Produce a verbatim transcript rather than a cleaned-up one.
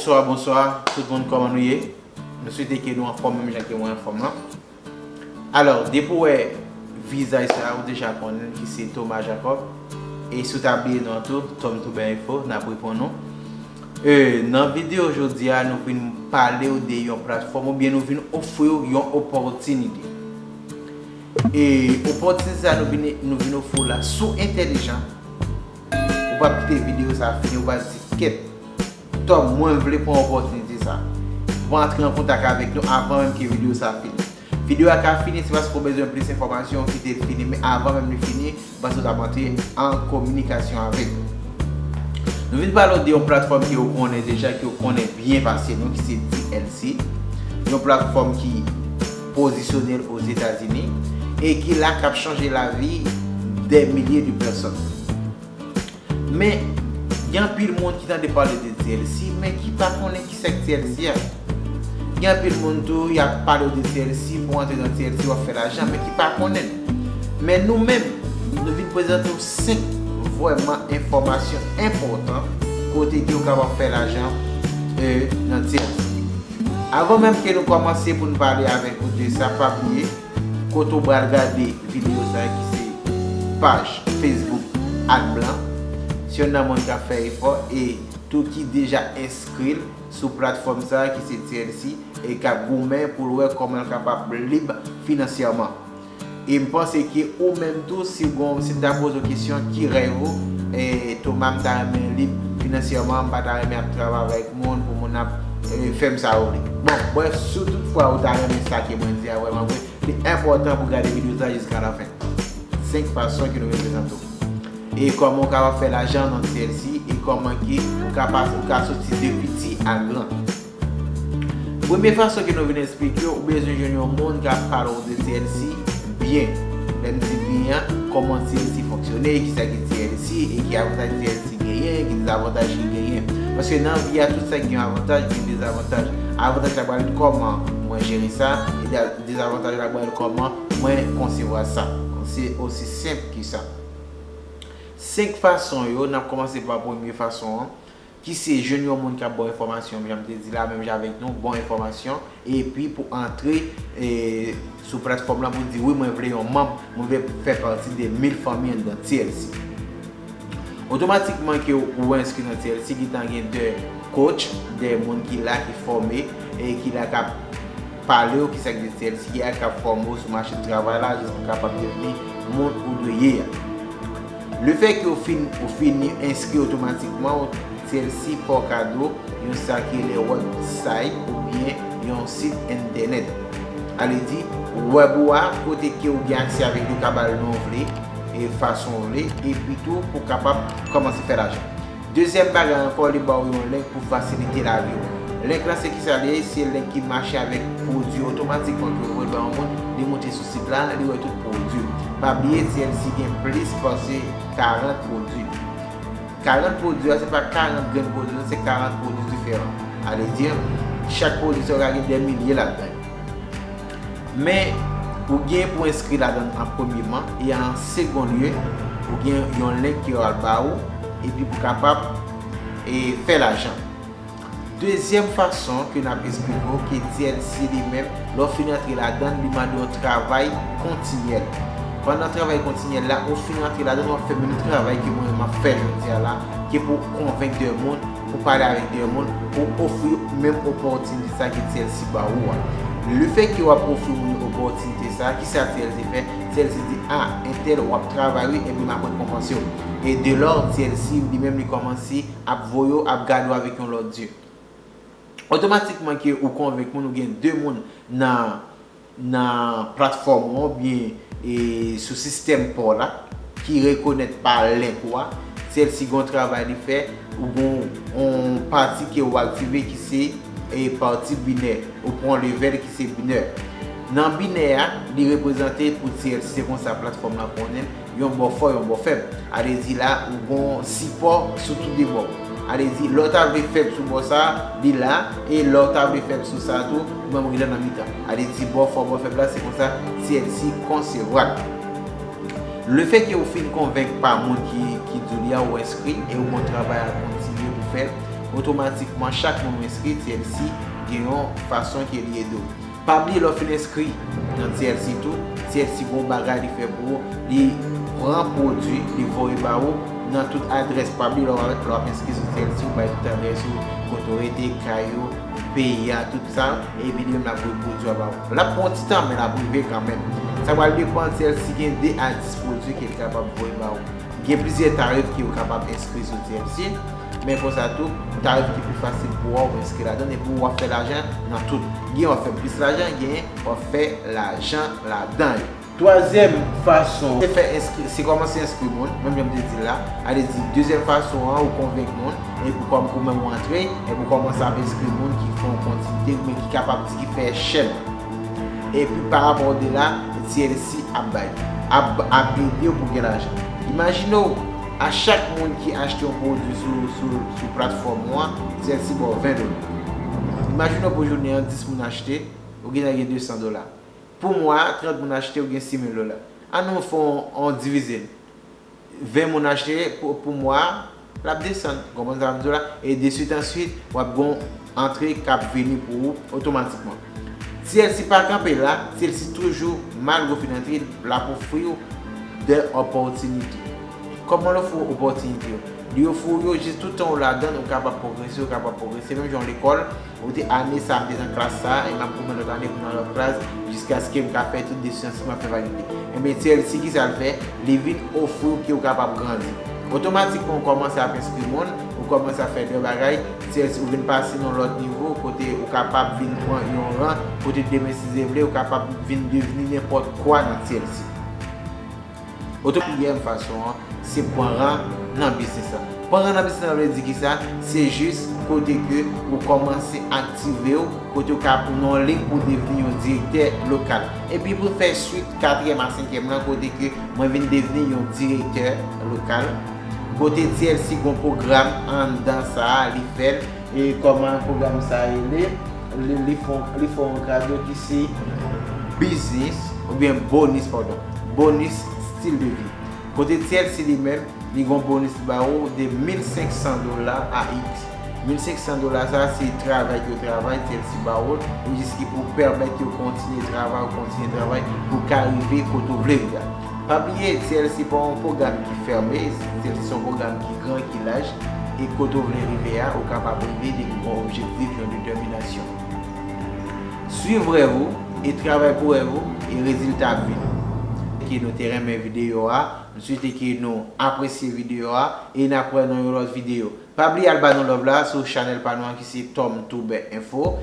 Bonswa, bonswa, tout moun, kòman nou ye? Nou swete ke nou anfòm menm jan ke mwen anfòm lan. Alò, depi w wè vizaj sa, ou deja konnen ki se Thomas Jacob. E si w ta bliye non an tou, Tom Touben Info, n ap reponn ou. E, nan videyo jodi a, nou vin pale w de yon platfòm oubyen nou vin ofri w yon opòtinite. E opòtinite sa nou vin, nou vin ofri w la, si w entèlijan, ou p ap kite videyo sa fini, ou p ap di, "Kèt, Tom, mwen vle pran opòtinite sa." Ou antre an kontak avèk nou avan menm ke videyo sa fini. Videyo a ka fini, se paske w bezwen plis enfòmasyon, ou kite l fini, men avan menm li fini, m panse w t ap antre an kominikasyon avèk nou. Nou vin pale w de yon platfòm ke w konnen deja, ke w konnen byen pase nou, ki se T L C. Yon platfòm ki pozisyone l Ozetazini e ki la k ap chanje lavi dè milye de pèsòn. Men, gen anpil moun ki tande pale de T L C, men ki pa konnen ki sa k T L C a. Gen anpil moun tou, y ap pale w de T L C, pou antre nan T L C, w ap fè lajan, men ki pa konnen l. Men nou menm, nou vin prezante w senk vrèman enfòmasyon enpòtan kote ke w kapab fè lajan, e, nan T L C. Avan menm ke nou kòmanse pou n pale avèk ou de sa, pa bliye, kote w pral gade videyo sa ki se paj Facebook Adblan. Se youn nan moun k ap fè efò e tou ki deja enskri l sou platfòm sa ki se T L C e k ap goumen pou l wè kòman l kapab lib finansyèman. E m panse ke ou menm tou, si w gon, si m ta poze w kesyon, ki rèv ou, e, Thomas, m ta renmen lib finansyèman, m pa ta renmen ap travay avèk moun pou moun ap, e, fè m sa yo vle. Bon, brèf, si toutfwa ou ta renmen sa ke mwen di a vrèman vre, li enpòtan pou w gade videyo sa jiska lafen. Senk fason ke nou vin prezante w. E kòman w kapab fè lajan nan T L C, e kòman ke ou ka pas-, ou ka soti de piti a gran. Premye fason ke nou vin eksplike w, ou bezwen jwenn yon moun k ap pale w de T L C byen. Lè m di byen an, kòman T L C fonksyone, kisa ki T L C, e ki avantaj T L C genyen, ki dezavantaj li genyen. Paske nan vi a, tout sa ki gen avantaj, gen dezavantaj. Avantaj la pral kòman mwen jere sa, e da-, dezavantaj la pral kòman mwen konsevwa sa. Se osi senp ke sa. Senk fason yo, n ap kòmanse pa premye fason an, ki se jwenn yon moun k ap ba w enfòmasyon, jan m te di la, menm jan avèk nou, ba w enfòmasyon, epi pou antre, e, sou platfòm lan pou di, "Wi, mwen vle yon manm, mwen vle fè pati de mil fanmi anndan T L C." Otomatikman ke ou enskri nan T L C, gentan gen de coach, de moun ki la, ki fòme, e ki la k ap pale w kisa ki de T L C a, k ap fòme w sou mache travay la, jis pou w kapab devni moun ou dwe ye a. Lefètke ou fin, ou fini enskri otomatikman, T L C fè w kado yon sa ki rele website oubyen yon sit entènèt. Ale di, wèb ou a, kote ke ou gen aksè avèk li, ou ka ba l non w vle, e fason w vle, epi tou pou w kapab kòmanse fè lajan. Dezyèm bagay ankò, li ba w yon link pou fasilite lavi w. Link lan se kisa li ye? Se link ki mache avèk pwodui otomatikman ke w voye bay yon moun, li moute sou sit la, li wè tout pwodui. Pa bliye, T L C gen plis pase karant pwodui. Karant pwodui a, se pa karant grenn pwodui, non, se karant pwodui diferan. Ale di, chak pwodui sa yo ka gen dè milye ladan l. Men, ou gen pou enskri ladan l an premyeman, e an segon lye, ou gen yon link ke yo al ba ou, epi pou kapab, e, fè lajan. Dezyèm fason ke n ap esplike w ke T L C li menm, lè w fin antre ladan l, li mande yon travay kontinyèl. Pandan travay kontinyèl la, ou fin antre ladan l, w ap fè menm travay ke mwen menm m ap fè jodi a la, ke pou konvenk de moun, pou pale avèk de moun, pou ofri menm opòtinite sa ke T L C ba ou a. Lefètke w ap ofri moun opòtinite sa, kisa T L C fè? T L C di, "A, entèl, w ap travay wi, ebyen m ap rekonpanse w." E de lò, T L C li menm li kòmanse ap voye w, ap gade w avèk yon lòt zye. Otomatikman ke ou konvenk moun, ou gen de moun nan, nan platfòm ou an, oubyen, e, sou sistèm pa w la, ki rekonèt pa link ou a, T L C gon travay li fè, ou gon yon pati ke ou aktive ki se, e, pati binè, ou pran level ki se binè. Nan binè a, li reprezante pou T L C, se konsa platfòm lan konnen, yon bò fò, yon bò fèb. Ale di la, ou gon sipò sou tou de bò. Ale di, lè w ta vle fèb sou bò sa, li la, e lè w ta vle fèb sou sa tou, ou menm ou gentan nan mitan. Ale di, bò fò, bò fèb la, se konsa T L C konsevwa l. Lefètke ou fin konvenk pa moun ki, ki di w li a, ou enskri, e ou gon travay a kontinye pou fè, Otomatikman, chak moun w enskri, T L C gen yon fason ke li ede w. Pa bliye lè w fin enskri nan T L C tou, T L C gen yon bagay li fè pou ou, li pran pwodui, li voye ba ou nan tout adrès. Pa bliye lè w ap, lè w ap enskri sou T L C, ou bay tout adrès ou, kote w rete, kay ou, peyi a, tout sa, epi li menm l ap voye pwodui a ba ou. L ap pran yon ti tan, men l ap rive kanmenm. Sa pral depann, T L C gen de a dis pwodui ke l kapab voye ba ou. Gen plizyè tarif ke ou kapab enskri sou T L C, men konsa tou, tarif ki pi fasil pou ou, ou enskri ladan, epi w ap fè lajan nan tout. Gen w ap fè plis lajan, gen w ap fè lajan ladan yo. Twazyèm fason, se fè enskri, se kòmanse enskri moun, menm jan m te di l la. Ale di, dezyèm fason an, ou konvenk moun, epi ou kòm, ou menm ou antre, epi ou kòmanse ap enskri moun ki fè yon kontinite, oubyen ki kapab di ki fè chèn. Epi pa rapò de la, T L C ap bay, ap, ap ede w pou gen lajan. Imajine w, a chak moun ki achte yon pwodui sou, sou, sou platfòm ou an, T L C ba w ven dola. Imajine w pou jounen an, dis moun achte, ou gentan gen de san dola. Pou mwa a, trant moun achte, ou gen sis mil dola. Ann nou fè yon, yon divize l. Ven moun achte pou, pou mwa a, l ap desann. Konprann sa m di w la? E de swit an swit, w ap gen yon antre k ap vini pou ou otomatikman. T L C pa kanpe la, T L C toujou, malgre w fin antre, l ap ofri w de opòtinite. Kòman l ofri w opòtinite yo? Li ofri w yo jis toutan w ladan l, ou kapab pwogrese, ou kapab pwogrese. Menm jan w lekòl, ou te ane sa a, m te nan klas sa a, e m ap goumen lòt ane pou m nan lòt klas, jiskaske m ka fè tout desizyon si m ap fè fakilte. Ebyen, T L C, ki sa l fè? Li vin ofri w ke w kapab grandi. Otomatikman, ou kòmanse ap enskri moun, ou kòmanse ap fè de bagay, T L C, ou vin pase nan lòt nivo, kote ou kapab vin pran yon ran, kote demen, si Dye vle, ou kapab vin devni nenpòt kwa nan T L C. Otomatikman, fason an, se pran ran nan biznis la. Pran ran nan biznis la vle di ki sa? Se jis kote ke ou kòmanse aktive w, kote ou ka pran yon liy pou devni yon direktè lokal. Epi pou fè swit katriyèm a senkyèm lan, kote ke mwen vin devni yon direktè lokal. Kote T L C gon pwogram anndan sa a, li fè l. E kòman pwogram sa a rele? Li, li fè, li fè yon kado ki se biznis, oubyen bonis, padon, bonis stil de vi. Kote T L C li menm, li gon bonis li ba ou de mil senk san dola A X. Mil senk san dola sa, se travay ke yo travay, T L C ba ou, e jis ki pou pèmèt yo kontinye travay, kontinye travay, pou ka rive kote w vle rive a. Pa bliye, T L C pa yon pwogram ki fèmen, T L C se yon pwogram ki gran, ki laj, e kote w vle rive a, ou kapab rive depi w gen yon objektif, yon detèminasyon. Swiv rèv ou, e travay pou rèv ou, e rezilta ap vini. Ke nou te renmen videyo a, m swete ke nou apresye videyo a, e n ap wè nan yon lòt videyo. Pa bliye al ba nou love la sou chanèl pa nou an ki se Tom Toubert Info.